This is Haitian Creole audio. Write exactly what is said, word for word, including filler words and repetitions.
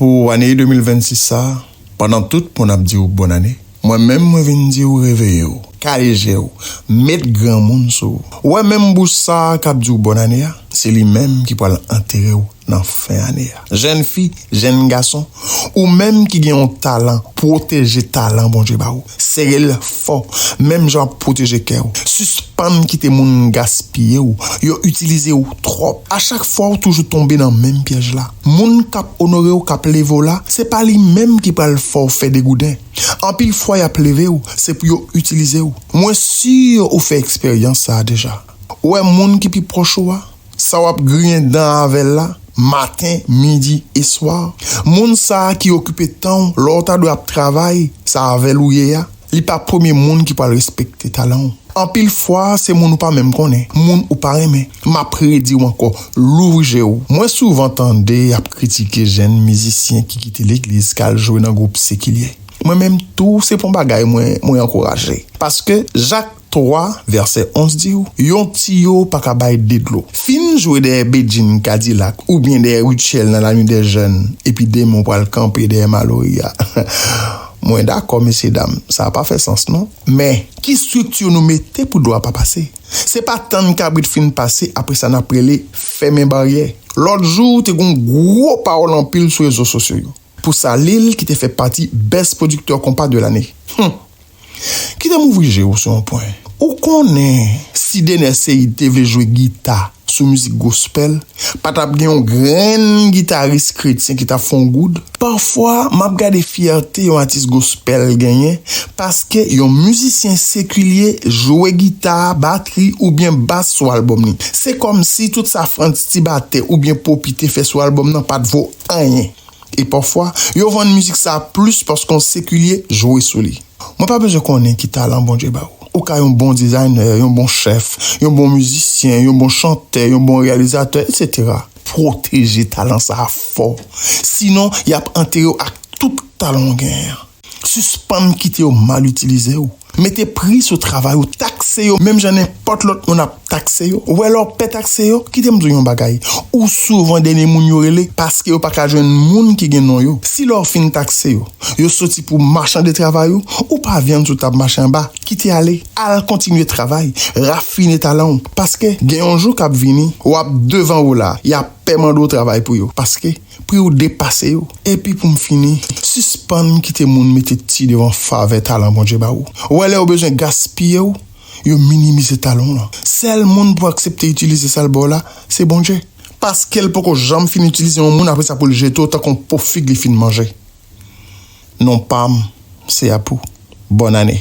Pou ane de mil vennsis sa a, pandan tout moun ap di w bòn ane, mwen menm mwen vin di w reveye w, kale je w, met granmoun sou w. Ou wè menm bouch sa a k ap di w bòn ane a, se li menm ki pral antere w nan fen ane a. Jèn fi, jèn gason, ou menm ki gen yon talan, pwoteje talan Bondye ba ou. Sere l fò, menm jan w ap pwoteje kè w. Sispann kite moun gaspiye w, yo itilize w twòp. A chak fwa w toujou tonbe nan menm pyèj la. Moun k ap onore w, k ap leve w la, se pa li menm ki pral fè w fè degouden. Anpil fwa y ap leve w, se pou yo itilize w. Mwen si ou fè eksperyans sa a deja. Ou wè moun ki pi pwòch ou a, sa w ap griyen dan avè l la, maten, midi e swa. Moun sa a ki okipe tan w, lè w ta dwe ap travay, sa avè l ou ye a, li pa premye moun ki pral respekte talan w. Anpil fwa, se moun ou pa menm konnen, moun ou pa renmen. M ap redi w ankò, louvri je w. Mwen souvan tande y ap kritike jèn mizisyen ki kite legliz k al jwe nan gwoup sekilye. Mwen menm tou, se pa yon bagay mwen, mwen ankouraje. Paske Jak twa, vèsè onz di w, yon tiyo pa ka bay de dlo. Fin jwe dèyè Bedjine Kadilak oubyen dèyè Rutshelle nan La Nuit des Jeunes, epi demen w pral kanpe dèyè Malory a. Mwen dakò, mesye dam, sa pa fè sans non. Men, ki estrikti nou mete pou dlo a pa pase? Se pa tann kabrit fin pase, apre sa n ap rele fèmen baryè. Lòt jou, te gon gwo pawòl anpil sou rezo sosyo yo. Pou Salil ki te fè pati Best Producteur Compas de l'année. Hum. Kite m ouvri je w sou yon pwen. Ou konnen, si Dener Ceide te vle jwe gita sou mizik gospel, pa t ap gen yon grenn gitaris kretyen ki t ap fè yon goud. Pafwa, m ap gade fyète yon atis gospel genyen, paske yon mizisyen sekilye jwe gita, batri oubyen bas sou albòm li. Se kòmsi tout sa Frantz Tibatte oubyen Poppy te fè sou albòm nan pa t vo anyen. E pafwa, yo vann mizik sa a plis paske yon sekilye jwe sou li. Mwen pa bezwen konnen ki talan Bondye ba ou. Ou ka yon bon dizayner, yon bon chèf, yon bon mizisyen, yon bon chantè, yon bon reyalizatè, etsetera. Pwoteje talan sa a fò. Sinon, y ap antere w ak tout talan w genyen an. Sispann kite yo mal itilize w. Mete pri sou travay ou, takse yo menm jan nenpòt lòt moun ap takse yo. Ou wè lè w pè takse yo, kite m di w yon bagay. Ou souvan dènye moun yo rele paske yo pa ka jwenn moun ki gen non yo. Si lè w fin takse yo, yo soti pou machande travay ou, ou pa vyann sou tab mache anba, kite ale, al kontinye travay, rafine talan w. Paske gen yon jou k ap vini, w ap devan ou la, y ap pè mande w travay pou yo. Paske pri w depase yo. Epi pou m fini, sispann kite moun mete ti devan favè talan Bondye ba ou. Ou wè lè yo bezwen gaspiye w, yo minimize talan w lan. Sèl moun pou aksepte itilize sa l ba w la, se Bondye. Paske l poko janm fin itilize yon moun, apre sa pou l jete w tankou yon po fig li fin manje. Non pa m, se ap ou. Bòn ane.